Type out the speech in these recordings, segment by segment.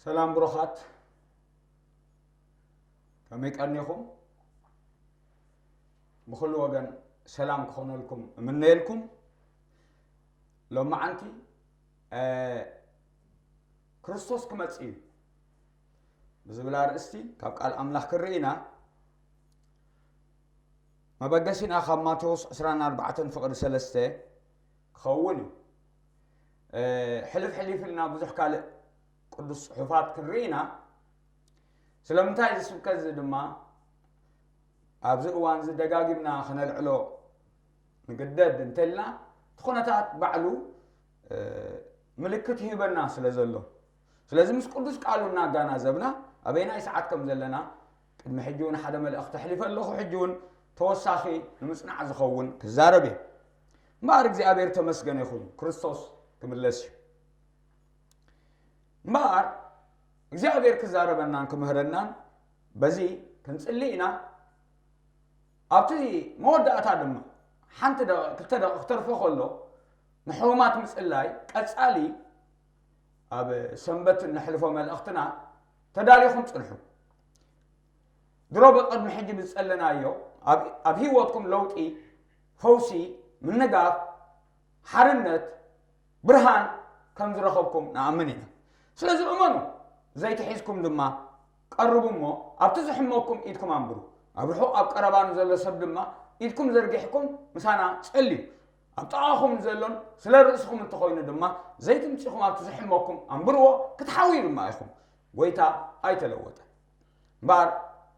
ሰላም ብሩኻት፣ ከመይ ቀኒኹም? ብኹሉ ወገን ሰላም ክኾነልኩም እምነየልኩም። ሎማዓንቲ፣ እ፣ ክርስቶስ ክመጽእ እዩ ብዝብል ኣርእስቲ ካብ ቃል ኣምላኽ ክንርኢ ኢና። መበገሲና ካብ ማቴዎስ ዕስራን ኣርባዕተን ፍቕዲ ሰለስተ ክኸውን እዩ። እ፣ ሕልፍ ሕሊፍ ኢልና ብዙሕ ካልእ ቅዱስ ጽሑፋት ክንርኢ ኢና። ስለምንታይ እዚ ስብከት እዚ ድማ ኣብዚ እዋን እዚ ደጋጊምና ክነልዕሎ ንግደድ እንተልና፣ እቲ ኩነታት ባዕሉ፣ እ፣ ምልክት ይህበና ስለ ዘሎ። ስለዚ ምስ ቅዱስ ቃሉ እናጋናዘብና ኣበይናይ ሰዓት ከም ዘለና፣ ቅድሚ ሕጂ እውን ሓደ መልእኽቲ ኣሕሊፈ ኣለኹ፣ ሕጂ እውን ተወሳኺ ንምጽናዕ ዝኸውን ክዛረብ እየ። እምበኣር እግዚኣብሔር ተመስገነ ይኹን፣ ክርስቶስ ክምለስ እዩ። እምበኣር እግዚኣብሔር ክዛረበናን ክምህረናን በዚ ክንጽሊ ኢና። ኣብቲ መወዳእታ ድማ ሓንቲ ደቂ-፣ ክልተ ደቂ ክተርፎ ከሎ ንሕሙማት ምጽላይ ቀጻሊ ኣብ ሰንበት እነሕልፎ መልእኽትና ተዳሊኹም ጽንሑ። ድሮ ብቕድሚ ሕጂ ብዝጸለናዮ ኣብ፣ ኣብ ህይወትኩም ለውጢ፣ ፈውሲ፣ ምንጋፍ፣ ሓርነት፣ ብርሃን ከም ዝረኸብኩም ንኣምን ኢና። ስለዚ እመኑ፣ ዘይተሒዝኩም ድማ ቀርቡ እሞ ኣብቲ ዝሕመኩም ኢድኩም ኣንብሩ። ኣብ ርሑቕ ኣብ ቀረባ ንዘሎ ሰብ ድማ ኢድኩም ዘርጊሕኩም ምሳና ጸልዩ። ኣብ ጥቓኹም ዘሎን ስለ ርእስኹም እንተኾይኑ ድማ ዘይትምጺኹም ኣብቲ ዝሕመኩም ኣንብርዎ፣ ክትሓውዩ ድማ ኢኹም። ጎይታ ኣይተለወጠን። እምበኣር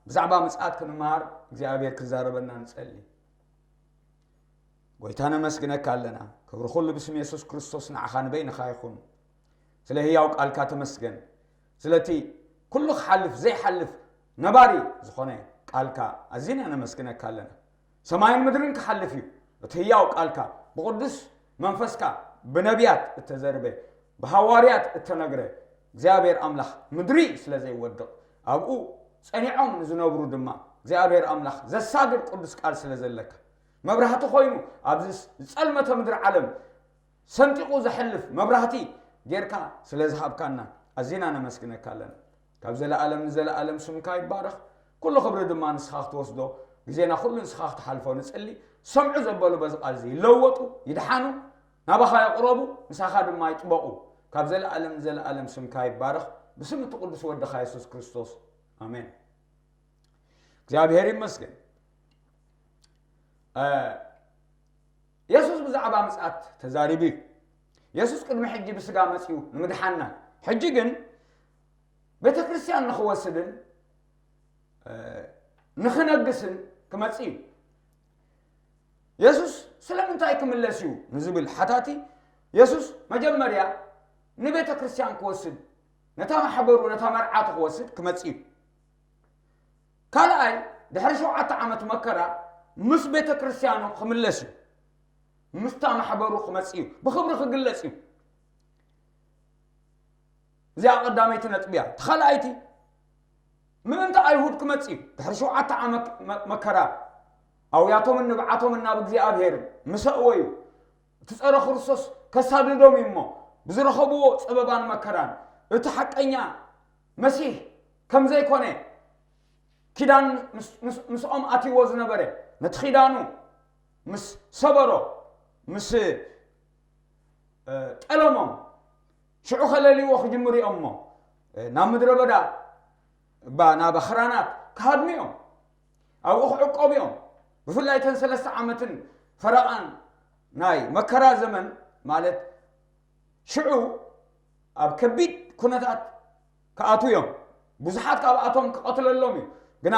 ብዛዕባ ምጽኣት ክንመሃር እግዚኣብሔር ክዛረበና ንጸሊ። ጎይታ ነመስግነካ ኣለና። ክብሪ ኩሉ ብስም የሱስ ክርስቶስ ንዓኻ ንበይንኻ ይኹን። ስለ ህያው ቃልካ ተመስገን። ስለቲ ኩሉ ክሓልፍ ዘይሓልፍ ነባሪ ዝኾነ ቃልካ ኣዚና ነመስግነካ ኣለና። ሰማይን ምድርን ክሓልፍ እዩ፣ እቲ ህያው ቃልካ ብቅዱስ መንፈስካ ብነቢያት እተዘርበ፣ ብሃዋርያት እተነግረ፣ እግዚኣብሔር ኣምላኽ ምድሪ ስለ ዘይወድቕ ኣብኡ ጸኒዖም ንዝነብሩ ድማ እግዚኣብሔር ኣምላኽ ዘሳግድ ቅዱስ ቃል ስለ ዘለካ፣ መብራህቲ ኮይኑ ኣብዚ ዝጸልመተ ምድሪ ዓለም ሰንጢቑ ዘሕልፍ መብራህቲ ጌርካ ስለ ዝሃብካና ኣዚና ነመስግነካ ኣለና። ካብ ዘለኣለም ንዘለኣለም ስምካ ይባረኽ። ኩሉ ክብሪ ድማ ንስኻ ክትወስዶ፣ ግዜና ኩሉ ንስኻ ክትሓልፎ ንጽሊ። ሰምዑ ዘበሉ በዚ ቃል እዚ ይለወጡ፣ ይድሓኑ፣ ናባኻ ይቕረቡ፣ ምሳኻ ድማ ይጥበቑ። ካብ ዘለኣለም ንዘለኣለም ስምካ ይባረኽ። ብስም እቲ ቅዱስ ወድኻ የሱስ ክርስቶስ፣ ኣሜን። እግዚኣብሔር ይመስገን። እ፣ የሱስ ብዛዕባ ምጽኣት ተዛሪቡ እዩ። የሱስ ቅድሚ ሕጂ ብስጋ መጺኡ ንምድሓንና፣ ሕጂ ግን ቤተ ክርስቲያን ንኽወስድን፣ እ፣ ንኽነግስን ክመጽእ እዩ። የሱስ ስለምንታይ ክምለስ እዩ ንዝብል ሓታቲ፣ የሱስ መጀመርያ ንቤተ ክርስቲያን ክወስድ፣ ነታ ማሕበሩ፣ ነታ መርዓቱ ክወስድ ክመጽእ እዩ። ካልኣይ፣ ድሕሪ ሸውዓተ ዓመት መከራ ምስ ቤተ ክርስቲያኑ ክምለስ እዩ። ምስታ ማሕበሩ ክመጽእ እዩ። ብኽብሪ ክግለጽ እዩ። እዚኣ ቀዳመይቲ ነጥቢ እያ። እቲ ካልኣይቲ፣ ምእንቲ ኣይሁድ ክመጽእ እዩ። ድሕሪ ሸውዓተ ዓመት መ-፣ መከራ፣ ኣውያቶምን ንብዓቶምን ናብ እግዚኣብሔር ምስ ኣእወዩ፣ እቲ ጸረ ክርስቶስ ከሳድዶም እዩ እሞ፣ ብዝረኸብዎ ጸበባን መከራን፣ እቲ ሓቀኛ መሲህ ከም ዘይኮነ፣ ኪዳን ምስ-፣ ምስ-፣ ምስኦም ኣትይዎ ዝነበረ፣ ነቲ ኪዳኑ ምስ ሰበሮ፣ ምስ፣ እ፣ ጠለሞም፣ ሽዑ ከለልይዎ ክጅምሩ እዮም እሞ፣ እ፣ ናብ ምድረ በዳ፣ እባ ናብ ኣኽራናት ክሃድሙ እዮም። ኣብኡ ክዕቆቡ እዮም። ብፍላይ እተን ሰለስተ ዓመትን ፈረቓን ናይ መከራ ዘመን፣ ማለት ሽዑ ኣብ ከቢድ ኩነታት ክኣትዉ እዮም። ብዙሓት ካብኣቶም ክቐትለሎም እዩ። ግና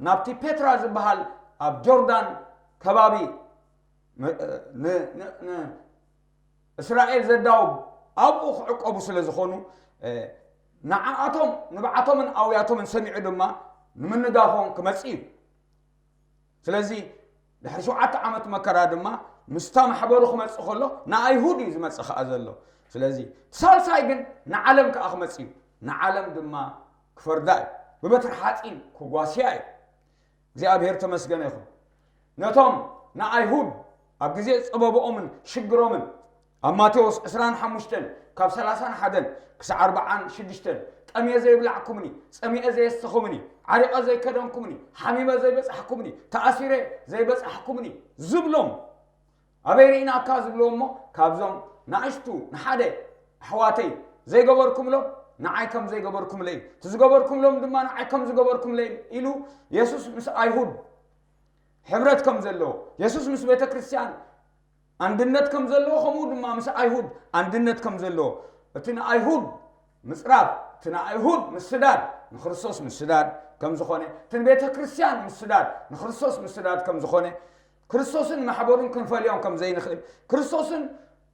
ናብቲ ፔትራ ዝበሃል ኣብ ጆርዳን ከባቢ ን-፣ ን-፣ ን-፣ ን-፣ እስራኤል ዘዳውብ ኣብኡ ክዕቆቡ ስለ ዝኾኑ፣ እ፣ ንዓኣቶም፣ ንብዓቶምን ኣውያቶምን ሰሚዑ ድማ ንምንጋፎም ክመጽእ እዩ። ስለዚ ድሕሪ ሸውዓተ ዓመት መከራ ድማ ምስታ ማሕበሩ ክመጽእ ከሎ ንኣይሁድ እዩ ዝመጽእ ከኣ ዘሎ። ስለዚ ሳልሳይ ግን ንዓለም ከኣ ክመጽእ እዩ። ንዓለም ድማ ክፈርዳ እዩ። ብበትሪ ሓጺን ክጓስያ እዩ። እግዚኣብሔር ተመስገነ ይኹን። ነቶም ንኣይሁድ ኣብ ግዜ ጸበብኦምን ሽግሮምን ኣብ ማቴዎስ ዕስራን ሓሙሽተን ካብ ሰላሳን ሓደን ክሳዕ ኣርብዓን ሽዱሽተን ጠምየ ዘይብላዕኩምኒ፣ ጸሚኤ ዘየስተኹምኒ፣ ዓሪቐ ዘይከደንኩምኒ፣ ሓሚመ ዘይበጻሕኩምኒ፣ ተኣሲረ ዘይበጻሕኩምኒ ዝብሎም ኣበይ ርኢናካ ዝብልዎ እሞ፣ ካብዞም ንኣሽቱ ንሓደ ኣሕዋተይ ዘይገበርኩምሎም ንዓይ ከም ዘይገበርኩምለይ፣ እቲ ዝገበርኩምሎም ድማ ንዓይ ከም ዝገበርኩምለይ ኢሉ የሱስ ምስ ኣይሁድ ሕብረት ከም ዘለዎ፣ የሱስ ምስ ቤተ ክርስቲያን ኣንድነት ከም ዘለዎ፣ ከምኡ ድማ ምስ ኣይሁድ ኣንድነት ከም ዘለዎ፣ እቲ ንኣይሁድ ምጽራፍ፣ እቲ ንኣይሁድ ምስዳድ ንክርስቶስ ምስዳድ ከም ዝኾነ፣ እቲ ንቤተ ክርስቲያን ምስዳድ ንክርስቶስ ምስዳድ ከም ዝኾነ፣ ክርስቶስን ማሕበሩን ክንፈልዮም ከም ዘይንኽእል፣ ክርስቶስን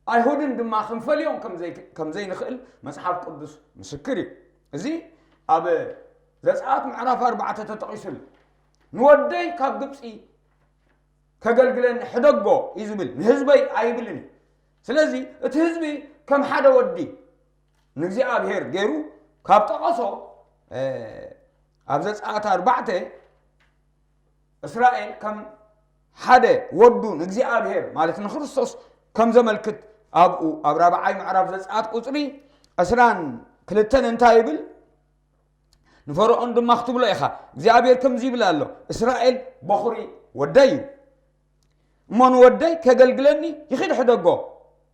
ኣይሁድን ድማ ክንፈልዮም ከም ዘይ-፣ ከም ዘይንኽእል መጽሓፍ ቅዱስ ምስክር እዩ። እዚ ኣብ ዘጸኣት ምዕራፍ ኣርባዕተ ተጠቒሱሉ። "ንወደይ ካብ ግብጺ ከገልግለኒ ሕደጎ" እዩ ዝብል፣ ንህዝበይ ኣይብልን እዩ። ስለዚ እቲ ህዝቢ ከም ሓደ ወዲ ንእግዚኣብሔር ገይሩ ካብ ጠቐሶ፣ እ፣ ኣብ ዘጸኣት ኣርባዕተ እስራኤል ከም ሓደ ወዱ ንእግዚኣብሔር ማለት ንክርስቶስ ከም ዘመልክት ኣብኡ ኣብ ራብዓይ ምዕራፍ ዘጸኣት ቁጽሪ ዕስራን ክልተን እንታይ ይብል? "ንፈርዖን ድማ ክትብሎ ኢኻ፣ እግዚኣብሔር ከምዚ ይብል ኣሎ፣ እስራኤል በኹሪ ወደይ እዩ። እሞ ንወደይ ከገልግለኒ ይኺድ ሕደጎ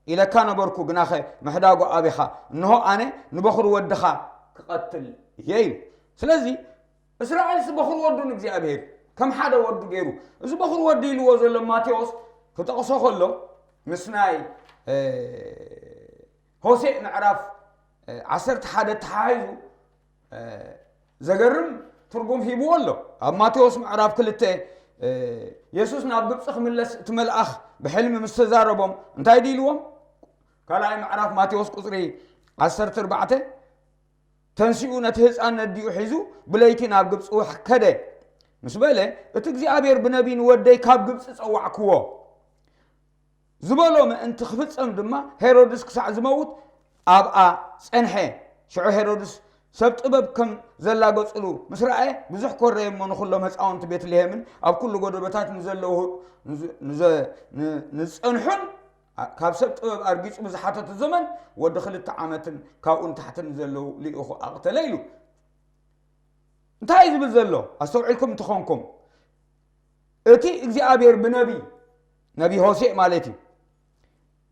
ኢለካ ነበርኩ፣ ግናኸ ምሕዳጉ ኣቢኻ። እንሆ ኣነ ንበኹሪ ወድኻ ክቐትል እየ" ኢሉ። ስለዚ እስራኤልስ በኹሪ ወዱ ንእግዚኣብሔር ከም ሓደ ወዱ ገይሩ፣ እዚ በኹሪ ወዱ ኢልዎ ዘሎ ማቴዎስ ክጠቕሶ ከሎ ምስ ናይ፣ እ፣ ሆሴዕ ምዕራፍ፣ እ፣ ዓሰርተ ሓደ ተሓሒዙ፣ እ፣ ዘገርም ትርጉም ሂብዎ ኣሎ። ኣብ ማቴዎስ ምዕራፍ ክልተ፣ እ፣ የሱስ ናብ ግብጺ ክምለስ እቲ መልኣኽ ብሕልሚ ምስ ተዛረቦም እንታይ ድኢልዎም? ካልኣይ ምዕራፍ ማቴዎስ ቁጽሪ ዓሰርተ ኣርባዕተ፣ "ተንሲኡ ነቲ ህጻን ነዲኡ ሒዙ ብለይቲ ናብ ግብጺ ከደ" ምስ በለ፣ "እቲ እግዚኣብሔር ብነቢይ ንወደይ ካብ ግብጺ ጸዋዕክዎ" ዝበሎ ምእንቲ ክፍጸም ድማ ሄሮድስ ክሳዕ ዝመውት ኣብኣ ጸንሐ። ሽዑ ሄሮድስ ሰብ ጥበብ ከም ዘላገጹሉ ምስ ረኣየ፣ ብዙሕ ኮረየ እሞ ንኹሎም ህጻውንቲ ቤትልሔምን ኣብ ኩሉ ጎደቦታት ንዘለዉ ንዝ-፣ ንዘ-፣ ን-፣ ንዝጸንሑን ካብ ሰብ ጥበብ ኣርጊጹ ብዝሓተቱ ዘመን ወዲ ክልተ ዓመትን ካብኡ ንታሕቲ ንዘለዉ ልኢኹ ኣቕተለ ኢሉ። እንታይ እዩ ዝብል ዘሎ? ኣስተውዒልኩም እንተኾንኩም፣ እቲ እግዚኣብሔር ብነቢ፣ ነቢ ሆሴዕ ማለት እዩ።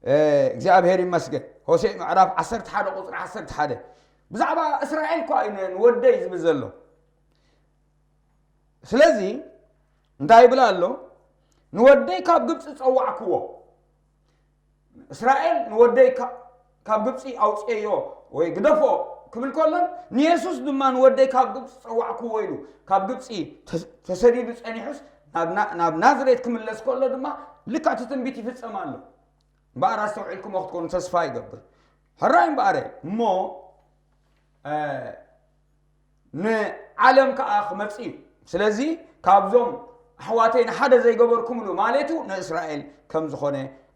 እ፣ እግዚኣብሔር ይመስገን። ሆሴዕ ምዕራፍ ዓሰርተ ሓደ ቁጽሪ ዓሰርተ ሓደ። ብዛዕባ እስራኤል እኳ እዩ ን-፣ ንወደይ ዝብል ዘሎ። ስለዚ እንታይ ይብል ኣሎ? "ንወደይ ካብ ግብጺ ጸዋዕክዎ።" እስራኤል ንወደይ ካ-፣ ካብ ግብጺ ኣውጽኤዮ ወይ ግደፎ ክብል ከሎን፣ ንየሱስ ድማ ንወደይ ካብ ግብጺ ጸዋዕክዎ ኢሉ ካብ ግብጺ ተ-፣ ተሰዲዱ ጸኒሑስ ናብ ና-፣ ናብ ናዝሬት ክምለስ ከሎ ድማ ልክዕ እቲ ትንቢት ይፍጸም ኣሎ። እምበኣር ኣስተውዒልኩሞ ክትኮኑ ተስፋ ይገብር። ሕራይ እምበኣረ እሞ፣ እ፣ ንዓለም ከኣ ክመጽእ እዩ። ስለዚ ካብዞም ኣሕዋተይ ንሓደ ዘይገበርኩምሉ ማለቱ ንእስራኤል ከም ዝኾነ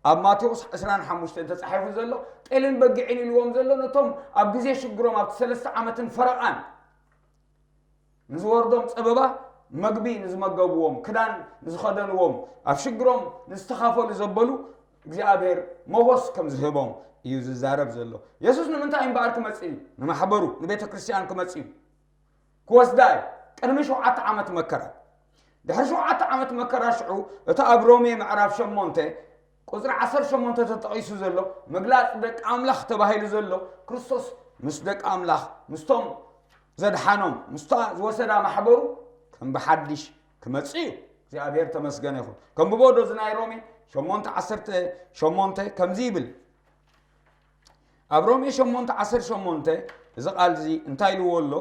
ኣብ ማቴዎስ ዕስራን ሓሙሽተን ተጻሒፉ ዘሎ፣ ጤልን በጊዕን ኢልዎም ዘሎ ነቶም ኣብ ግዜ ሽግሮም ኣብቲ ሰለስተ ዓመትን ፈረቓን ንዝወርዶም ጸበባ መግቢ ንዝመገብዎም፣ ክዳን ንዝኸደንዎም፣ ኣብ ሽግሮም ንዝተኻፈሉ ዘበሉ እግዚኣብሔር ሞጎስ ከም ዝህቦም እዩ ዝዛረብ ዘሎ። የሱስ ንምንታይ እምበኣር ክመጽእ እዩ? ንማሕበሩ፣ ንቤተ ክርስቲያን ክመጽእ እዩ። ክወስዳ እዩ። ቅድሚ ሸውዓተ ዓመት መከራ። ድሕሪ ሸውዓተ ዓመት መከራ ሽዑ፣ እቲ ኣብ ሮሜ ምዕራፍ ሸሞንተ ቁጽሪ ዓሰርተ ሸሞንተ ተጠቒሱ ዘሎ፣ ምግላጽ ደቂ ኣምላኽ ተባሂሉ ዘሎ፣ ክርስቶስ ምስ ደቂ ኣምላኽ፣ ምስቶም ዘድሓኖም፣ ምስታ ዝወሰዳ ማሕበሩ ከም ብሓድሽ ክመጽእ እዩ። እግዚኣብሔር ተመስገነ ይኹን። ከንብቦ ዶ እዚ ናይ ሮሜ ሸሞንተ ዓሰርተ ሸሞንተ ከምዚ ይብል። ኣብ ሮሜ ሸሞንተ ዓሰርተ ሸሞንተ እዚ ቃል እዚ እንታይ ኢልዎ ኣሎ?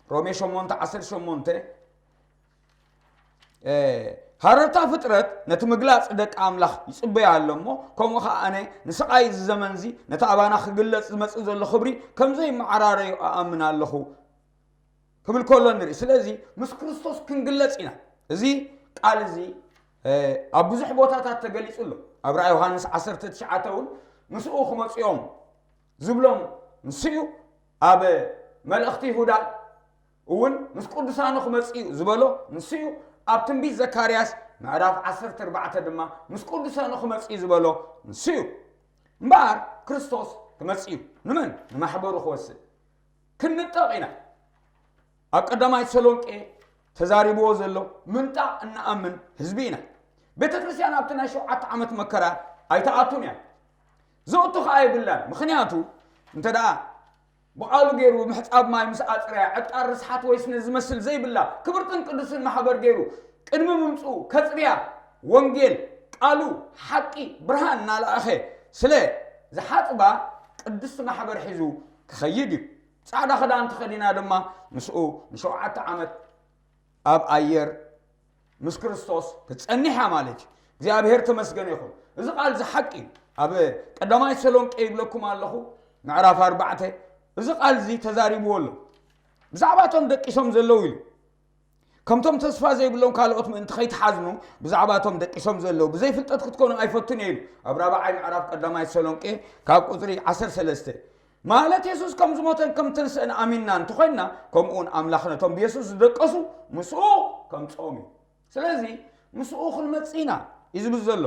ሮሜ ሸሞንተ ዓሰርተ ሸሞንተ፣ እ፣ ሃረርታ ፍጥረት ነቲ ምግላጽ ደቂ ኣምላኽ ይጽበያ ኣሎ እሞ፣ ከምኡ ኸኣ ኣነ ንስቓይ እዚ ዘመን እዚ ነቲ ኣባና ክግለጽ ዝመጽእ ዘሎ ክብሪ ከም ዘይመዓራረዮ እኣምን ኣለኹ ክብል ከሎ ንርኢ። ስለዚ ምስ ክርስቶስ ክንግለጽ ኢና። እዚ ቃል እዚ፣ እ፣ ኣብ ብዙሕ ቦታታት ተገሊጹ ኣሎ። ኣብ ራእይ ዮሃንስ ዓሰርተ ትሽዓተ እውን ምስኡ ክመጽኡ እዮም ዝብሎም ንሱ እዩ። ኣብ መልእኽቲ ይሁዳ እውን ምስ ቅዱሳኑ ክመጽእ እዩ ዝበሎ ንሱ እዩ። ኣብ ትንቢት ዘካርያስ ምዕራፍ ዓሰርተ ኣርባዕተ ድማ ምስ ቅዱሳኑ ክመጽእ እዩ ዝበሎ ንሱ እዩ። እምበኣር ክርስቶስ ክመጽእ እዩ። ንመን? ንማሕበሩ ክወስድ። ክንንጠቕ ኢና። ኣብ ቀዳማይ ተሰሎንቄ ተዛሪብዎ ዘሎ ምንጣቕ እንኣምን ህዝቢ ኢና። ቤተ ክርስቲያን ኣብቲ ናይ ሸውዓተ ዓመት መከራ ኣይተኣቱን እያ። ዘእቱ ኸዓ የብላን። ምኽንያቱ እንተ ደኣ ብቓሉ ገይሩ ምሕጻብ ማይ ምስ ኣጽረያ ዕጣር ርስሓት ወይስ ነዚ ዝመስል ዘይብላ ክብርትን ቅዱስን ማሕበር ገይሩ ቅድሚ ምምጽኡ ከጽርያ ወንጌል ቃሉ ሓቂ ብርሃን እናለኣኸ ስለ ዝሓጽባ ቅድስቲ ማሕበር ሒዙ ክኸይድ እዩ። ጻዕዳ ክዳን ተኸዲና ድማ ምስኡ ንሸውዓተ ዓመት ኣብ ኣየር ምስ ክርስቶስ ክትጸኒሕ እያ ማለት እዩ። እግዚኣብሔር ተመስገነ ይኹን። እዚ ቃል እዚ ሓቂ እዩ። ኣብ ቀዳማይ ተሰሎንቄ ይብለኩም ኣለኹ ምዕራፍ ኣርባዕተ እዚ ቃል እዚ ተዛሪብዎ ኣሎ። ብዛዕባቶም ደቂሶም ዘለዉ ኢሉ ከምቶም ተስፋ ዘይብሎም ካልኦት ምእንቲ ከይትሓዝኑ ብዛዕባቶም ደቂሶም ዘለዉ ብዘይፍልጠት ክትኮኑ ኣይፈቱን እየ ኢሉ ኣብ ራብዓይ ምዕራፍ ቀዳማይ ተሰሎንቄ ካብ ቁፅሪ ዓሰርተ ሰለስተ ማለት የሱስ ከም ዝሞተን ከም ተንስአን ኣሚንና እንተኾይንና ከምኡውን ኣምላኽ ነቶም ብየሱስ ዝደቀሱ ምስኡ ከምፅኦም እዩ። ስለዚ ምስኡ ክንመፅእ ኢና እዩ ዝብል ዘሎ።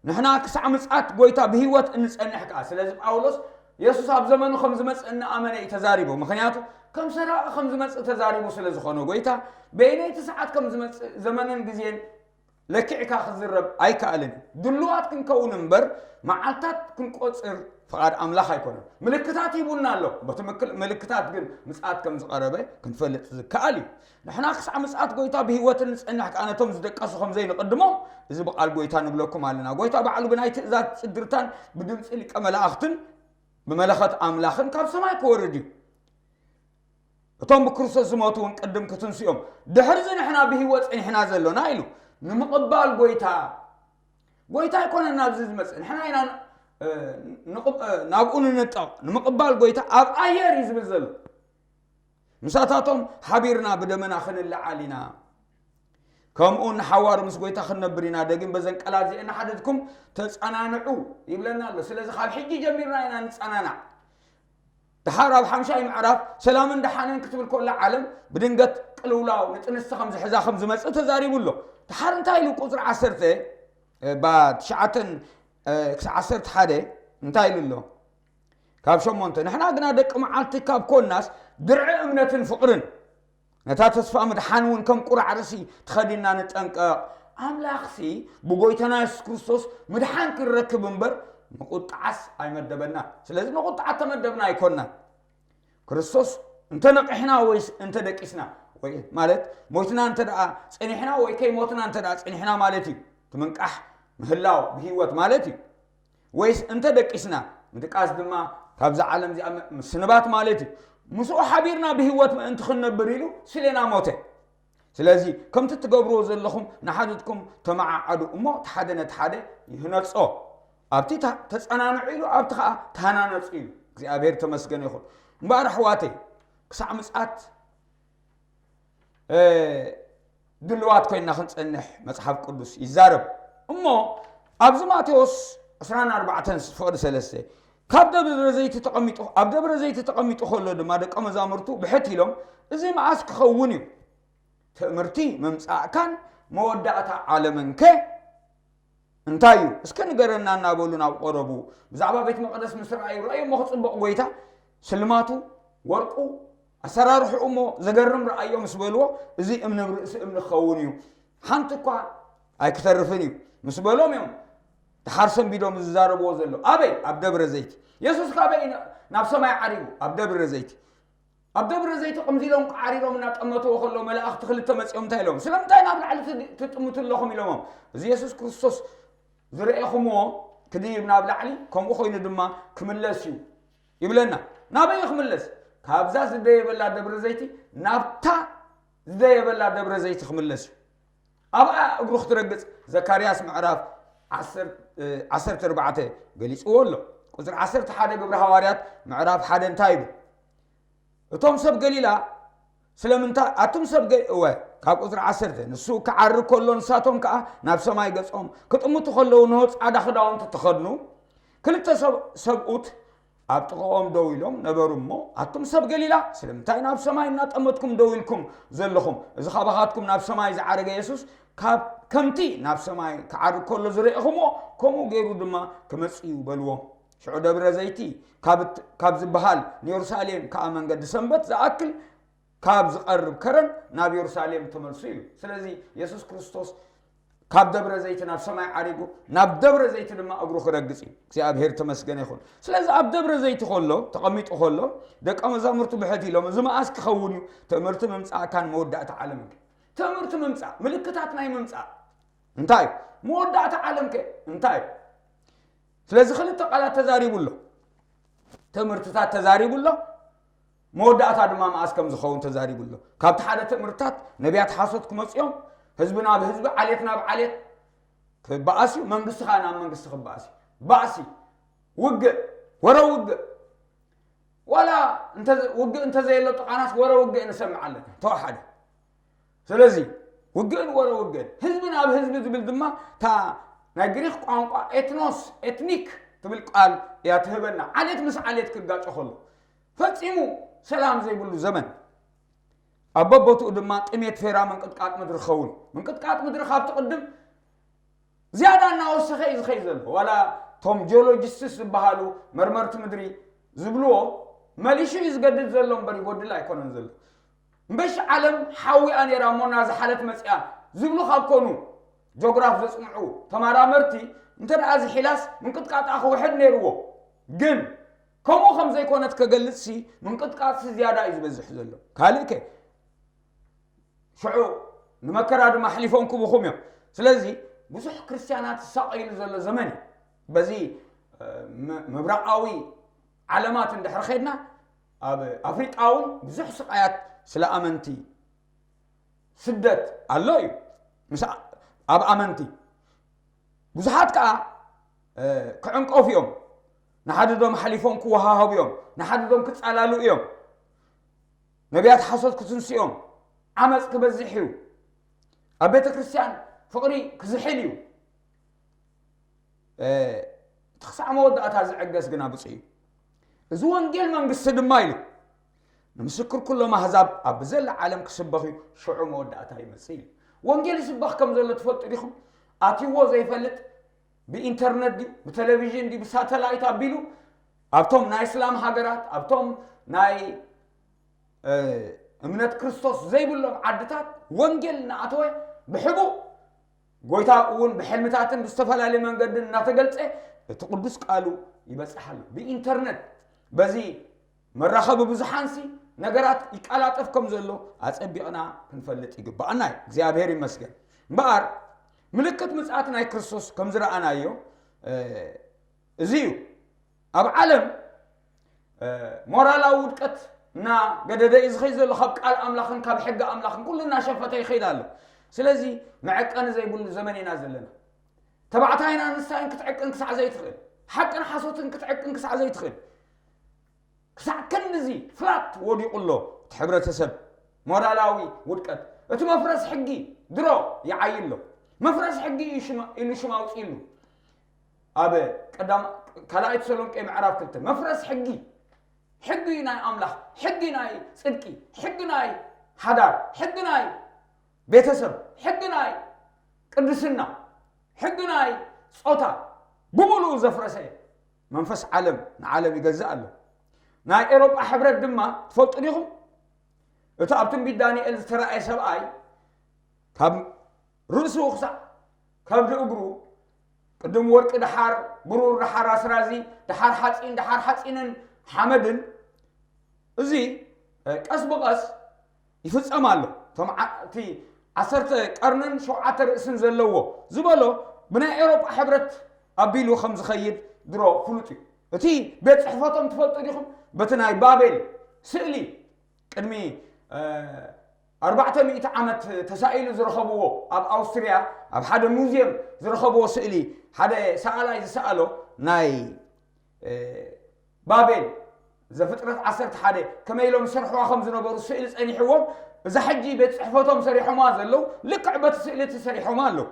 ንሕና ክሳዕ ምፅኣት ጎይታ ብህይወት እንፀንሕ ከዓ ስለዚ ጳውሎስ የሱስ ኣብ ዘመኑ ከም ዝመፅእ እናኣመነ እዩ ተዛሪቡ። ምክንያቱ ከም ሰራቂ ከም ዝመፅእ ተዛሪቡ ስለ ዝኾነ ጎይታ በይነይቲ ሰዓት ከም ዝመፅእ ዘመንን ግዜን ለኪዕካ ክዝረብ ኣይከኣልን። ድሉዋት ክንከውን እምበር መዓልታት ክንቆፅር ፍቓድ ኣምላኽ ኣይኮነን። ምልክታት ሂቡና ኣሎ። በቲ ምልክታት ግን ምፅኣት ከም ዝቐረበ ክንፈልጥ ዝከኣል እዩ። ንሕና ክሳዕ ምፅኣት ጎይታ ብህይወትን ንፀንሕ ከኣ ነቶም ዝደቀሱ ከም ዘይንቕድሞም እዚ ብቓል ጎይታ ንብለኩም ኣለና። ጎይታ ባዕሉ ብናይ ትእዛዝ ጽድርታን ብድምፂ ሊቀ መላእኽትን ብመለኸት ኣምላኽን ካብ ሰማይ ክወርድ እዩ። እቶም ብክርስቶስ ዝሞቱ እውን ቅድም ክትንስኦም ድሕርዚ ንሕና ብህይወት ጸኒሕና ዘሎና ኢሉ ንምቕባል ጎይታ ጎይታ ኣይኮነን ናብዚ ዝመጽእ ንሕና ኢና ናብኡ ንንጠቕ ንምቕባል ጎይታ ኣብ ኣየር እዩ ዝብል ዘሎ። ምሳታቶም ሓቢርና ብደመና ክንለዓል ኢና። ከምኡ ንሓዋሩ ምስ ጎይታ ክንነብር ኢና። ደጊም በዘን ቀላት እዚአን ንሓደድኩም ተጸናንዑ ይብለና ኣሎ። ስለዚ ካብ ሕጂ ጀሚርና ኢና ንጸናናዕ። ድሓር ኣብ ሓምሻይ ምዕራፍ ሰላምን ደሓንን ክትብል ከላ ዓለም ብድንገት ቅልውላው ንጥንስቲ ከም ዝሕዛ ከም ዝመጽእ ተዛሪቡ ኣሎ። ድሓር እንታይ ኢሉ ቁጽሪ ዓሰርተ ባ ትሽዓተን ክሳብ ዓሰርተ ሓደ እንታይ ኢሉ ኣሎ? ካብ ሸሞንተ ንሕና ግና ደቂ መዓልቲ ካብ ኮናስ ድርዒ እምነትን ፍቕርን ነታ ተስፋ ምድሓን እውን ከም ቁራዕ ርእሲ ተኸዲንና ንጠንቀቕ። ኣምላኽሲ ብጎይታና የሱስ ክርስቶስ ምድሓን ክንረክብ እምበር ንቁጥዓስ ኣይመደበና። ስለዚ ንቁጥዓ ተመደብና ኣይኮንናን። ክርስቶስ እንተ ነቒሕና ወይስ እንተ ደቂስና ወይ ማለት ሞትና እንተ ደኣ ጸኒሕና ወይ ከይሞትና እንተ ደኣ ጸኒሕና ማለት እዩ። እቲ ምንቃሕ ምህላው ብህይወት ማለት እዩ። ወይስ እንተ ደቂስና ምድቃስ ድማ ካብዛ ዓለም እዚኣ ምስንባት ማለት እዩ። ምስኡ ሓቢርና ብህይወት ምእንቲ ክንነብር ኢሉ ስሌና ሞተ። ስለዚ ከምቲ ትገብርዎ ዘለኹም ንሓድትኩም ተመዓዓዱ እሞ እቲ ሓደ ነቲ ሓደ ይህነጾ። ኣብቲ ተጸናንዑ ኢሉ ኣብቲ ከዓ ተሃናነጹ ኢሉ እግዚኣብሔር ተመስገን ይኹን። እምበኣር ኣሕዋተይ ክሳዕ ምጽኣት ድልዋት ኮይንና ክንጸንሕ መጽሓፍ ቅዱስ ይዛረብ። እሞ ኣብዚ ማቴዎስ ዕስራን ኣርባዕተን ፍቕዲ ሰለስተ ካብ ደብረ ዘይት ተቐሚጡ ኣብ ደብረ ዘይት ተቐሚጡ ከሎ ድማ ደቀ መዛሙርቱ ብሕት ኢሎም እዚ መዓስ ክኸውን እዩ? ትእምርቲ ምምጻእካን መወዳእታ ዓለምንከ እንታይ እዩ እስከ ንገረና እናበሉ ናብ ቀረቡ ብዛዕባ ቤት መቕደስ ምስ ረኣዩ ረኣዩ እሞ ክጽብቕ ጎይታ ስልማቱ ወርቁ ኣሰራርሕኡ እሞ ዘገርም ረኣዮ ምስ በልዎ እዚ እምኒ ርእሲ እምኒ ክኸውን እዩ ሓንቲ እኳ ኣይክተርፍን እዩ ምስ በሎም እዮም ድሓር ሰንቢዶም ዝዛረብዎ ዘሎ ኣበይ ኣብ ደብረ ዘይት የሱስ ካበይ ናብ ሰማይ ዓሪጉ ኣብ ደብረ ዘይት ኣብ ደብረ ዘይት ከምዚ ኢሎም ዓሪሮም እናጠመትዎ ከሎ መላእኽቲ ክልተ መፂኦም እንታይ ኢሎም ስለምንታይ ናብ ላዕሊ ትጥምቱ ኣለኹም ኢሎሞም እዚ የሱስ ክርስቶስ ዝረኤኹምዎ ክድይብ ናብ ላዕሊ ከምኡ ኮይኑ ድማ ክምለስ እዩ ይብለና ናበይ ክምለስ ካብዛ ዝደየበላ ደብረ ዘይቲ ናብታ ዝደየበላ ደብረ ዘይቲ ክምለስ እዩ ኣብኣ እግሩ ክትረግፅ ዘካርያስ ምዕራፍ ዓሰርተ ኣርባዕተ ገሊፅዎ ኣሎ ቁፅሪ ዓሰርተ ሓደ ግብሪ ሃዋርያት ምዕራፍ ሓደ እንታይ ይብል እቶም ሰብ ገሊላ ስለምንታይ ኣቱም ሰብ እወ ካብ ቁፅሪ ዓሰርተ ንሱ ክዓሪ ከሎ ንሳቶም ከዓ ናብ ሰማይ ገፆም ክጥምቱ ከለዉ ንሆ ፃዕዳ ክዳውንቲ ተኸድኑ ክልተ ሰብኡት ኣብ ጥቕኦም ደው ኢሎም ነበሩ እሞ ኣቱም ሰብ ገሊላ ስለምንታይ ናብ ሰማይ እናጠመትኩም ደው ኢልኩም ዘለኹም እዚ ካባኻትኩም ናብ ሰማይ ዝዓረገ የሱስ ካብ ከምቲ ናብ ሰማይ ክዓርግ ከሎ ዝረእኹምዎ ከምኡ ገይሩ ድማ ክመጽእ እዩ በልዎም። ሽዑ ደብረ ዘይቲ ካብ ት-፣ ካብ ዝበሃል ንየሩሳሌም ከኣ መንገዲ ሰንበት ዝኣክል ካብ ዝቐርብ ከረን ናብ የሩሳሌም ተመልሱ ኢሉ። ስለዚ የሱስ ክርስቶስ ካብ ደብረ ዘይቲ ናብ ሰማይ ዓሪጉ፣ ናብ ደብረ ዘይቲ ድማ እግሩ ክረግጽ እዩ። እግዚኣብሔር ተመስገነ ይኹን። ስለዚ ኣብ ደብረ ዘይቲ ከሎ፣ ተቐሚጡ ከሎ፣ ደቀ መዛሙርቱ ብሕት ኢሎም፣ "እዚ መኣስ ክኸውን እዩ? ትእምርቲ ምምጻእካን መወዳእታ ዓለምን ከ?" ትእምርቲ ምምጻእ፣ ምልክታት ናይ ምምጻእ እንታይ እዩ? መወዳእታ ዓለም ከ እንታይ እዩ? ስለዚ ክልተ ቃላት ተዛሪቡ ኣሎ። ትእምርትታት ተዛሪቡ ኣሎ። መወዳእታ ድማ መኣስ ከም ዝኸውን ተዛሪቡ ኣሎ። ካብቲ ሓደ ትእምርታት ነቢያት ሓሶት ክመጹ እዮም። ህዝቢ ናብ ህዝቢ፣ ዓሌት ናብ ዓሌት ክበኣስ እዩ። መንግስቲ ኸኣ ናብ መንግስቲ ክበኣስ እዩ። ባእሲ፣ ውግእ፣ ወረ ውግእ። ዋላ እንተ-፣ ውግእ እንተዘየሎ ጥቓናስ ወረ ውግእ ንሰምዕ ኣለና። ተዋሓደ። ስለዚ ውግእን ወረ ውግእን፣ ህዝቢ ናብ ህዝቢ ዝብል ድማ እታ ናይ ግሪክ ቋንቋ ኤትኖስ፣ ኤትኒክ ትብል ቃል እያ ትህበና። ዓሌት ምስ ዓሌት ክጋጮ ከሎ ፈጺሙ ሰላም ዘይብሉ ዘመን። ኣብ በቦትኡ ድማ ጥሜት፣ ፌራ፣ ምንቅጥቃጥ ምድሪ ክኸውን። ምንቅጥቃጥ ምድሪ ካብቲ ቅድም ዝያዳ እናወሰኸ እዩ ዝኸይድ ዘሎ። ዋላ እቶም ጂኦሎጂስትስ ዝበሃሉ፣ መርመርቲ ምድሪ ዝብልዎ፣ መሊሹ እዩ ዝገድድ ዘሎ እምበር ይጎድል ኣይኮነን ዘሎ። እምበሽ ዓለም ሓዊኣ ነይራ እሞ እናዝሓለት መጺኣ ዝብሉ ካብ ኮኑ፣ ጆግራፍ ዘጽንዑ ተመራመርቲ፣ እንተ ደኣ ዝሒላስ ምንቅጥቃጣ ክውሕድ ነይርዎ። ግን ከምኡ ከም ዘይኮነት ከገልጽሲ፣ ምንቅጥቃጥሲ ዝያዳ እዩ ዝበዝሕ ዘሎ። ካልእ ከ? ሽዑ ንመከራ ድማ ኣሕሊፎም ክህቡኹም እዮም። ስለዚ ብዙሕ ክርስትያናት ዝሳቐይሉ ዘሎ ዘመን እዩ። በዚ፣ እ፣ ም-፣ ምብራቓዊ ዓለማት እንድሕር ኸድና፣ ኣብ ኣፍሪቃ እውን ብዙሕ ስቓያት ስለ ኣመንቲ ስደት ኣሎ እዩ። ምስ ኣ-፣ ኣብ ኣመንቲ ብዙሓት ከኣ፣ እ፣ ክዕንቀፉ እዮም። ንሓድዶም ሓሊፎም ክወሃሃቡ እዮም። ንሓድዶም ክጻላሉ እዮም። ነቢያት ሓሶት ክትንስኡ እዮም። ዓመጽ ክበዝሕ እዩ። ኣብ ቤተ ክርስቲያን ፍቕሪ ክዝሕል እዩ። እ፣ እቲ ክሳዕ መወዳእታ ዝዕገስ ግና ብፁዕ እዩ። እዚ ወንጌል መንግስቲ ድማ ኢሉ፣ "ንምስክር ኩሎም ኣህዛብ ኣብ ብዘላ ዓለም ክስበኽ እዩ፣ ሽዑ መወዳእታ ይመጽእ" ኢሉ። ወንጌል ይስበኽ ከም ዘሎ ትፈልጡ ዲኹም? ኣትይዎ ዘይፈልጥ፣ ብኢንተርነት ድዩ፣ ብቴሌቪዥን ድዩ፣ ብሳተላይት ኣቢሉ ኣብቶም ናይ እስላም ሃገራት፣ ኣብቶም ናይ፣ እ፣ እምነት ክርስቶስ ዘይብሎም ዓድታት ወንጌል እናኣተወ ብሕቡእ ጎይታ እውን ብሕልምታትን ብዝተፈላለየ መንገድን እናተገልጸ እቲ ቅዱስ ቃሉ ይበጽሕ ኣሎ። ብኢንተርነት፣ በዚ መራኸቢ ብዙሓንሲ ነገራት ይቀላጠፍ ከም ዘሎ ኣጸቢቕና ክንፈልጥ ይግባኣና እዩ። እግዚኣብሔር ይመስገን። እምበኣር ምልክት ምጽኣት ናይ ክርስቶስ ከም ዝረኣናዮ፣ እ፣ እዚ እዩ። ኣብ ዓለም፣ እ፣ ሞራላዊ ውድቀት እናገደደ እዩ ዝኸይድ ዘሎ። ካብ ቃል ኣምላኽን ካብ ሕጊ ኣምላኽን ኩሉ እናሸፈተ ይኸይድ ኣሎ። ስለዚ መዐቀኒ ዘይብሉ ዘመን ኢና ዘለና። ተባዕታይን ኣንስታይን ክትዕቅን ክሳዕ ዘይትኽእል፣ ሓቅን ሓሶትን ክትዕቅን ክሳዕ ዘይትኽእል፣ ክሳዕ ክንድዚ ፍላት ወዲቑ ኣሎ እቲ ሕብረተሰብ። ሞራላዊ ውድቀት፣ እቲ መፍረስ ሕጊ ድሮ ይዓዪ ኣሎ። መፍረስ ሕጊ እዩ ሽማ-፣ ኢሉ ሽም ኣውፂእሉ። ኣብ ቀዳም-፣ ካልኣይ ተሰሎንቄ ምዕራፍ ክልተ፣ መፍረስ ሕጊ፣ ሕጊ ናይ ኣምላኽ፣ ሕጊ ናይ ጽድቂ፣ ሕጊ ናይ ሓዳር፣ ሕጊ ናይ ቤተሰብ፣ ሕጊ ናይ ቅድስና፣ ሕጊ ናይ ጾታ ብምሉኡ ዘፍረሰ መንፈስ ዓለም ንዓለም ይገዝእ ኣሎ። ናይ ኤሮጳ ሕብረት ድማ ትፈልጡ ዲኹም? እቲ ኣብ ትንቢት ዳንኤል ዝተራእየ ሰብኣይ ካብ ርእሱ ክሳዕ ከብዲ እግሩ፣ ቅድም ወርቂ፣ ደሓር ብሩር፣ ደሓር ኣስራዚ፣ ደሓር ሓጺን፣ ደሓር ሓጺንን ሓመድን፣ እዚ፣ እ፣ ቀስ ብቐስ ይፍጸም ኣሎ። እቶም ዓ-፣ እቲ ዓሰርተ ቀርንን ሸውዓተ ርእስን ዘለዎ ዝበሎ ብናይ ኤውሮጳ ሕብረት ኣቢሉ ከም ዝኸይድ ድሮ ፍሉጥ እዩ። እቲ ቤት ጽሕፈቶም ትፈልጡ ዲኹም? በቲ ናይ ባቤል ስእሊ ቅድሚ፣ እ፣ ኣርባዕተ ሚእቲ ዓመት ተሳኢሉ ዝረኸብዎ፣ ኣብ ኣውስትርያ ኣብ ሓደ ሙዝየም ዝረኸብዎ ስእሊ፣ ሓደ ሰኣላይ ዝሰኣሎ ናይ፣ እ፣ ባቤል ዘፍጥረት ዓሰርተ ሓደ ከመይ ኢሎም ይሰርሕዋ ከም ዝነበሩ ስእሊ ጸኒሕዎም፣ እዛ ሕጂ ቤት ጽሕፈቶም ሰሪሖማ ዘለዉ ልክዕ በቲ ስእሊ እቲ ሰሪሖማ ኣለዉ።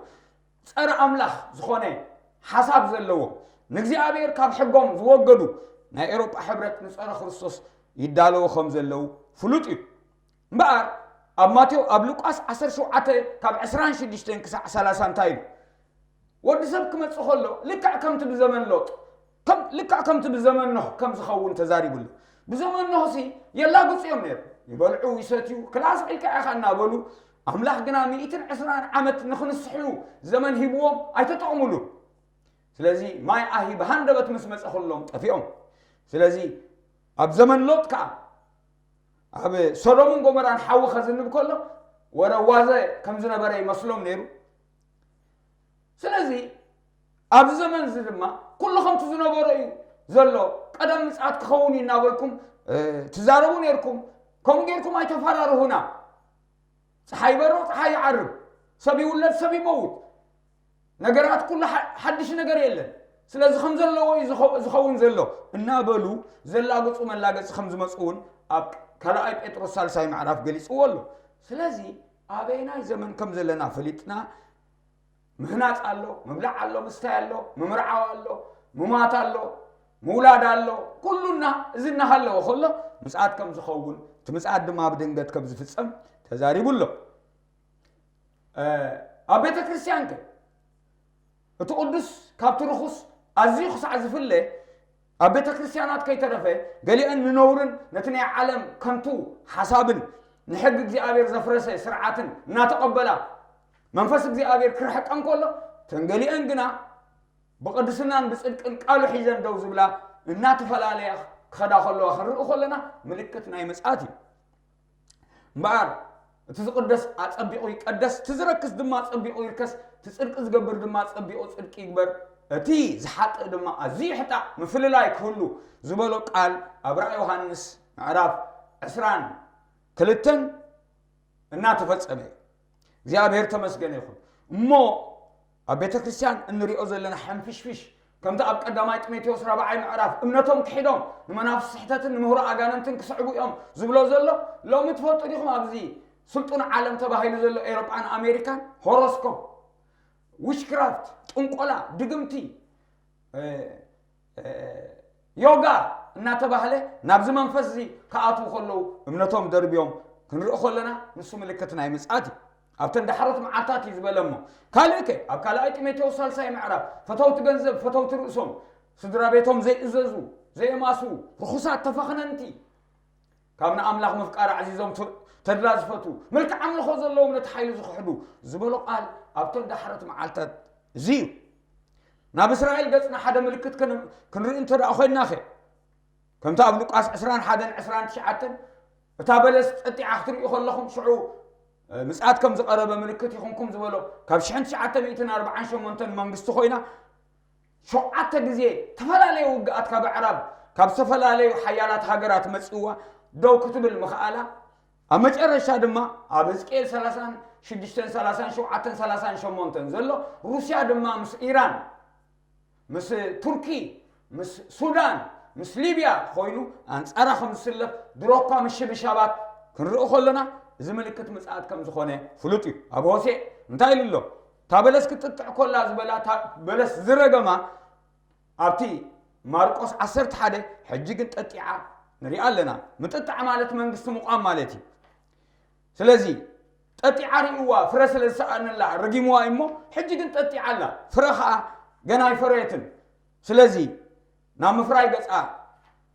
ጸረ ኣምላኽ ዝኾነ ሓሳብ ዘለዎም፣ ንእግዚኣብሔር ካብ ሕጎም ዝወገዱ ናይ ኤውሮጳ ሕብረት ንጸረ ክርስቶስ ይዳለዉ ከም ዘለዉ ፍሉጥ እዩ። እምበኣር ኣብ ማቴዎ፣ ኣብ ሉቃስ ዓሰርተ ሸውዓተ ካብ ዕስራን ሽዱሽተን ክሳዕ ሰላሳ እንታይ ኢሉ? ወዲ ሰብ ክመጽእ ከሎ ልክዕ ከምቲ ብዘመን ሎጥ ከም ልክዕ ከምቲ ብዘመን ኖህ ከም ዝኸውን ተዛሪቡ ኣሎ። ብዘመን ኖህ ሲ የላግጹ እዮም ነይሩ። ይበልዑ፣ ይሰትዩ፣ ክላስ ኢልካ ኢኻ እናበሉ፣ ኣምላኽ ግና ሚእትን ዕስራን ዓመት ንኽንስሕሉ ዘመን ሂብዎም ኣይተጠቕሙሉ። ስለዚ ማይ ኣሂ ብሃንደበት ምስ መጸ ኩሎም ጠፊኦም። ስለዚ ኣብ ዘመን ሎጥ ከኣ ኣብ ሶዶምን ጎመራን ሓዊ ከዝንብ ከሎ ወረዋዘ ከም ዝነበረ ይመስሎም ነይሩ። ስለዚ ኣብዚ ዘመን እዚ ድማ ኩሉ ከምቲ ዝነበሮ እዩ ዘሎ። ቀደም ምጽኣት ክኸውን እዩ እናበልኩም ትዛረቡ ነይርኩም። ከምኡ ጌርኩም ኣይተፈራርሁና። ፀሓይ ይበርቕ፣ ፀሓይ ይዓርብ፣ ሰብ ይውለድ፣ ሰብ ይመውት፣ ነገራት ኩሉ ሓድሽ ነገር የለን። ስለዚ ከም ዘለዎ እዩ ዝኸውን ዘሎ እናበሉ ዘላግፁ መላገፂ ከም ዝመፁ እውን ኣብ ካልኣይ ጴጥሮስ ሳልሳይ ምዕራፍ ገሊፅዎ ኣሎ። ስለዚ ኣበይናይ ዘመን ከም ዘለና ፈሊጥና ምህናፅ ኣሎ፣ ምብላዕ ኣሎ፣ ምስታይ ኣሎ፣ ምምርዓው ኣሎ፣ ምማት ኣሎ፣ ምውላድ ኣሎ። ኩሉና እዚ እናሃለወ ከሎ ምፅኣት ከም ዝኸውን እቲ ምፅኣት ድማ ብድንገት ከም ዝፍፀም ተዛሪቡ ኣሎ። ኣብ ቤተ ክርስቲያን ከ እቲ ቅዱስ ካብቲ ርኹስ ኣዝዩ ክሳዕ ዝፍለ ኣብ ቤተ ክርስቲያናት ከይተረፈ ገሊአን ንነውርን ነቲ ናይ ዓለም ከንቱ ሓሳብን ንሕጊ እግዚኣብሔር ዘፍረሰ ስርዓትን እናተቐበላ መንፈስ እግዚኣብሔር ክርሕቀን ከሎ እተን ገሊአን ግና ብቕድስናን ብጽድቅን ቃሉ ሒዘን ደው ዝብላ እናተፈላለያ ክኸዳ ከለዋ ክንርኢ ከለና ምልክት ናይ ምጽኣት እዩ። እምበኣር እቲ ዝቕደስ ኣጸቢቑ ይቀደስ፣ እቲ ዝረክስ ድማ ኣጸቢቑ ይርከስ፣ እቲ ጽድቂ ዝገብር ድማ ኣጸቢቑ ጽድቂ ይግበር፣ እቲ ዝሓጥእ ድማ ኣዝዩ ይሕጣእ፣ ምፍልላይ ክህሉ ዝበሎ ቃል ኣብ ራእይ ዮሃንስ ምዕራፍ ዕስራን ክልተን እናተፈጸመ እዩ። እግዚኣብሔር ተመስገነ ይኹን። እሞ ኣብ ቤተ ክርስቲያን እንሪኦ ዘለና ሕንፍሽፍሽ ከምቲ ኣብ ቀዳማይ ጢሞቴዎስ ራብዓይ ምዕራፍ እምነቶም ክሒዶም ንመናፍስቲ ስሕተትን ንምህሮ ኣጋንንትን ክስዕቡ እዮም ዝብሎ ዘሎ ሎሚ ትፈልጡ ዲኹም? ኣብዚ ስልጡን ዓለም ተባሂሉ ዘሎ ኤሮጳን ኣሜሪካን ሆሮስኮፕ፣ ዊችክራፍት፣ ጥንቆላ፣ ድግምቲ፣ ዮጋ እናተባህለ ናብዚ መንፈስ እዚ ክኣትዉ ከለዉ እምነቶም ደርብዮም ክንርኢ ከለና ንሱ ምልክት ናይ ምጽኣት እዩ። ኣብተን ዳሕሮት መዓልታት እዩ ዝበለ እሞ ካልእ ከ ኣብ ካልኣይ ጢሞቴዎስ ሳልሳይ ምዕራፍ ፈተውቲ ገንዘብ ፈተውቲ ርእሶም ስድራ ቤቶም ዘይእዘዙ ዘየማስዉ ርኹሳት ተፈኽነንቲ ካብ ንኣምላኽ ምፍቃር ኣዕዚዞም ተድላ ዝፈትዉ ምልክዕ ኣምልኾ ዘለዎም ነቲ ሓይሉ ዝኽሕዱ ዝበሎ ቃል ኣብተን ዳሕሮት መዓልታት እዚ እዩ። ናብ እስራኤል ገጽና ሓደ ምልክት ክንርኢ እንተ ደኣ ኮይንና ኸ ከምቲ ኣብ ሉቃስ ዕስራን ሓደን ዕስራን ትሽዓተን እታ በለስ ጠጢዓ ክትርእዩ ከለኹም ሽዑ ምጽኣት ከም ዝቐረበ ምልክት ይኹንኩም ዝበሎ ካብ ሽሕን ትሽዓተ ሚእትን ኣርባዓን ሸሞንተን መንግስቲ ኮይና ሸውዓተ ግዜ ተፈላለየ ውግኣት ካብ ኣዕራብ ካብ ዝተፈላለዩ ሓያላት ሃገራት መጺእዋ ደው ክትብል ምኽኣላ ኣብ መጨረሻ ድማ ኣብ ህዝቅኤል ሰላሳን ሽዱሽተን ሰላሳን ሸውዓተን ሰላሳን ሸሞንተን ዘሎ ሩስያ ድማ ምስ ኢራን ምስ ቱርኪ ምስ ሱዳን ምስ ሊብያ ኮይኑ ኣንጻራ ከም ዝስለፍ ድሮ እኳ ምሽብሻባት ክንርኢ ከሎና እዚ ምልክት ምጽኣት ከም ዝኾነ ፍሉጥ እዩ። ኣብ ሆሴእ እንታይ ኢሉ ኣሎ? እታ በለስ ክትጥጥዕ ኮላ ዝበላ እታ በለስ ዝረገማ ኣብቲ ማርቆስ ዓሰርተ ሓደ ሕጂ ግን ጠጢዓ ንሪኣ ኣለና። ምጥጣዕ ማለት መንግስቲ ምቋም ማለት እዩ። ስለዚ ጠጢዓ ርእይዋ ፍረ ስለ ዝሰኣነላ ረጊምዋ እሞ ሕጂ ግን ጠጢዓ ኣላ። ፍረ ኸኣ ገና ኣይፈረየትን። ስለዚ ናብ ምፍራይ ገጻ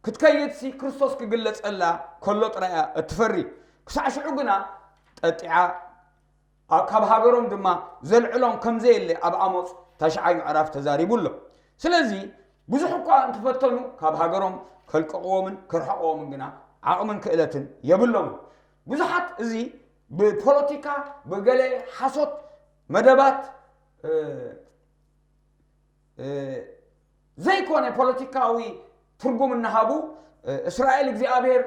ክትከይድሲ ክርስቶስ ክግለጸላ ከሎ ጥራይ እያ እትፈሪ። ክሳዕ ሽዑ ግና ጠጢዓ ካብ ሃገሮም ድማ ዘልዕሎም ከም ዘየለ ኣብ ኣሞጽ ታሽዓይ ምዕራፍ ተዛሪቡ ኣሎ። ስለዚ ብዙሕ እኳ እንተፈተኑ ካብ ሃገሮም ከልቅቕዎምን ክርሕቕዎምን ግና ዓቕምን ክእለትን የብሎምን። ብዙሓት እዚ ብፖለቲካ ብገለ ሓሶት መደባት ዘይኮነ ፖለቲካዊ ትርጉም እናሃቡ እስራኤል እግዚኣብሔር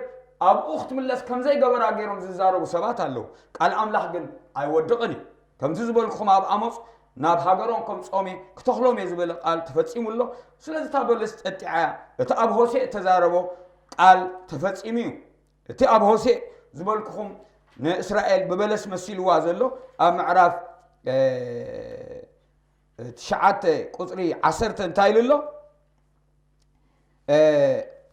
ኣብኡ ክትምለስ ከምዘይገበራ ገይሮም ዝዛረቡ ሰባት ኣለዉ። ቃል ኣምላኽ ግን ኣይወድቕን እዩ። ከምዚ ዝበልኩኹም ኣብ ኣሞጽ ናብ ሃገሮም ከምጽኦም እየ ክተኽሎም እየ ዝበለ ቃል ተፈጺሙ ኣሎ። ስለዚ እታ በለስ ጠጢዓ እያ። እቲ ኣብ ሆሴእ እተዛረቦ ቃል ተፈጺሙ እዩ። እቲ ኣብ ሆሴእ ዝበልኩኹም ንእስራኤል ብበለስ መሲልዋ ዘሎ ኣብ ምዕራፍ ትሽዓተ ቁፅሪ ዓሰርተ እንታይ ኢሉ ኣሎ?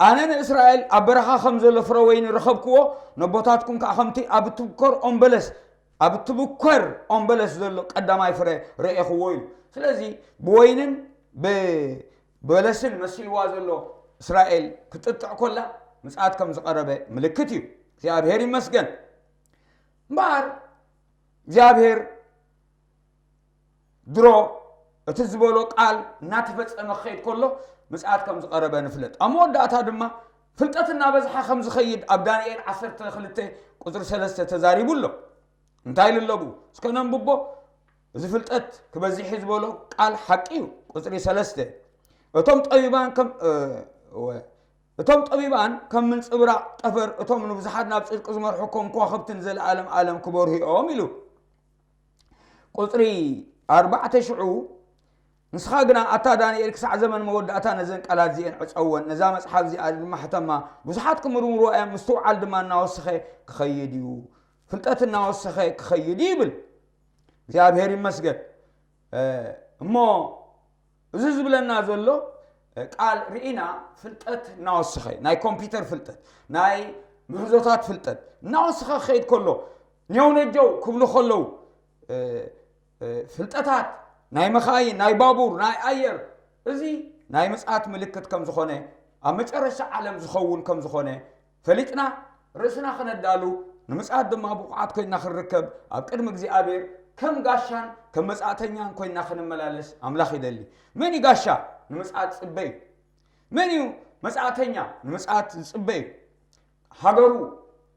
ኣነ ንእስራኤል ኣብ በረኻ ከም ዘሎ ፍረ ወይኒ ረኸብክዎ፣ ነቦታትኩም ከዓ ከምቲ ኣብ እትብኮር ኦም በለስ ኣብ እትብኮር ኦም በለስ ዘሎ ቀዳማይ ፍረ ረኤኽዎ ኢሉ። ስለዚ ብወይንን ብ በለስን መሲልዋ ዘሎ እስራኤል ክትጥጥዕ ኮላ ምጽኣት ከም ዝቐረበ ምልክት እዩ። እግዚኣብሔር ይመስገን። እምበኣር እግዚኣብሔር ድሮ እቲ ዝበሎ ቃል እናተፈጸመ ክኸይድ ከሎ ምጽኣት ከም ዝቐረበ ንፍለጥ። ኣብ መወዳእታ ድማ ፍልጠት እናበዝሓ ከም ዝኸይድ ኣብ ዳንኤል ዓሰርተ ክልተ ቁጽሪ ሰለስተ ተዛሪቡ ኣሎ። እንታይ ኢሉ ኣሎ ብኡ? እስከ ነንብቦ። እዚ ፍልጠት ክበዝሕ እዩ ዝበሎ ቃል ሓቂ እዩ። ቁጽሪ ሰለስተ፣ እቶም ጠቢባን ከም እቶም ጠቢባን ከም ምንጽብራቕ ጠፈር፣ እቶም ንብዙሓት ናብ ጽድቂ ዝመርሑ ከም ከዋኽብትን ዘለኣለም ኣለም ክበርሁ እዮም ኢሉ። ቁጽሪ ኣርባዕተ ሽዑ፣ ንስኻ ግና ኣታ ዳንኤል ክሳዕ ዘመን መወዳእታ ነዘን ቃላት እዚአን ዕጸወን፣ ነዛ መጽሓፍ እዚኣ ድማ ሕተማ፣ ብዙሓት ክምርምርዋ እዮም፣ ምስትውዓል ድማ እናወሰኸ ክኸይድ እዩ፣ ፍልጠት እናወሰኸ ክኸይድ እዩ ይብል። እግዚኣብሔር ይመስገን። እሞ እዚ ዝብለና ዘሎ ቃል ርኢና፣ ፍልጠት እናወሰኸ፣ ናይ ኮምፒውተር ፍልጠት፣ ናይ ምህዞታት ፍልጠት እናወሰኸ ክኸይድ ከሎ፣ ኔው ነጀው ክብሉ ከለዉ፣ ፍልጠታት ናይ መኻይን፣ ናይ ባቡር፣ ናይ ኣየር፣ እዚ ናይ ምጽኣት ምልክት ከም ዝኾነ፣ ኣብ መጨረሻ ዓለም ዝኸውን ከም ዝኾነ ፈሊጥና፣ ርእስና ክነዳሉ፣ ንምጽኣት ድማ ብቑዓት ኮይና ክንርከብ፣ ኣብ ቅድሚ እግዚኣብሔር ከም ጋሻን ከም መጻእተኛን ኮይና ክንመላለስ ኣምላኽ ይደሊ። መን እዩ ጋሻ ንምጽኣት ዝጽበ እዩ? መን እዩ መጻእተኛ ንምጽኣት ዝጽበ እዩ? ሃገሩ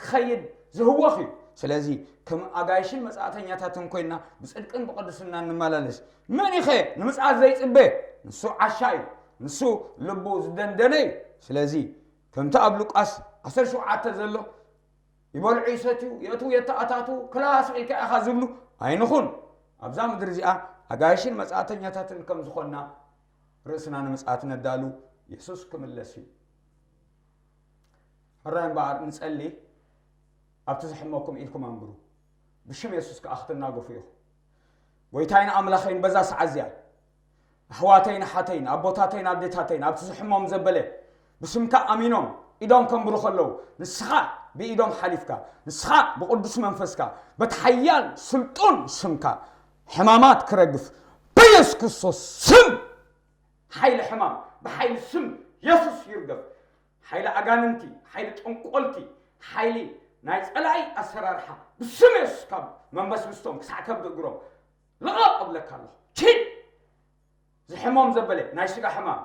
ክኸይድ ዝህወኽ እዩ። ስለዚ ከም ኣጋይሽን መጻእተኛታትን ኮይና ብጽድቅን ብቕድስና እንመላለስ። መን ኢኸ ንምጽኣት ዘይጽበ? ንሱ ዓሻ እዩ። ንሱ ልቡ ዝደንደነ እዩ። ስለዚ ከምቲ ኣብ ሉቃስ ዓሰርተ ሸውዓተ ዘሎ፣ ይበልዑ ይሰትዩ፣ የእትዉ የተኣታትዉ፣ ክላስ ኢልካ ኢኻ ዝብሉ ኣይንኹን። ኣብዛ ምድሪ እዚኣ ኣጋይሽን መጻእተኛታትን ከም ዝኾንና ርእስና ንምጽኣት ነዳሉ። የሱስ ክምለስ እዩ። ሕራይ እምበኣር ንጸሊ፣ ኣብቲ ዝሕመኩም ኢልኩም ኣንብሩ። ብሽም የሱስ ከኣ ክትናገፉ ኢኹም። ጎይታይን ኣምላኸይን፣ በዛ ሰዓት እዚኣ ኣሕዋተይን ኣሓተይን፣ ኣቦታተይን ኣዴታተይን፣ ኣብቲ ዝሕሞም ዘበለ ብስምካ ኣሚኖም ኢዶም ከንብሩ ከለዉ፣ ንስኻ ብኢዶም ሓሊፍካ፣ ንስኻ ብቕዱስ መንፈስካ፣ በቲ ሓያል ስልጡን ስምካ ሕማማት ክረግፍ፣ በየሱስ ክርስቶስ ስም ሓይሊ ሕማም ብሓይሊ ስም የሱስ ይርገፍ። ሓይሊ ኣጋንንቲ፣ ሓይሊ ጠንቆልቲ፣ ሓይሊ ናይ ጸላኢ ኣሰራርሓ ብስም የሱስ ካብ መንበስብስቶም ክሳዕ ከብዲ እግሮም ልቐቕ እብለካ ኣለኹ። ኪድ! ዝሕሞም ዘበለ ናይ ስጋ ሕማም፣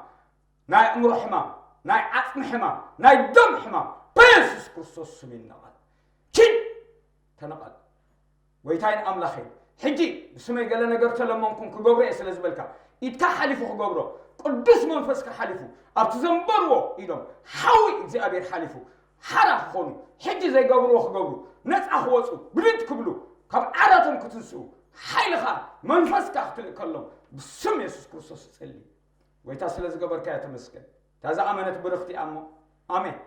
ናይ ኣእምሮ ሕማም፣ ናይ ዓጽሚ ሕማም፣ ናይ ደም ሕማም ብየሱስ ክርስቶስ ስም ይነቐል። ኪድ! ተነቐል። ጎይታይን ኣምላኸይን፣ ሕጂ ብስመይ ገለ ነገር ተለመንኩም ክገብሮ እየ ስለ ዝበልካ፣ ኢድካ ሓሊፉ ክገብሮ፣ ቅዱስ መንፈስካ ሓሊፉ፣ ኣብቲ ዘንበርዎ ኢዶም ሓዊ እግዚኣብሔር ሓሊፉ፣ ሓራ ክኾኑ፣ ሕጂ ዘይገብርዎ ክገብሩ፣ ነፃ ክወፁ፣ ብድድ ክብሉ፣ ካብ ዓራቶም ክትንስኡ፣ ሓይልኻ መንፈስካ ክትልእከሎም፣ ብስም የሱስ ክርስቶስ እጸሊ። ጎይታ ስለ ዝገበርካዮ ተመስገን። እታ ዝኣመነት ብርኽቲ እያ እሞ፣ ኣሜን።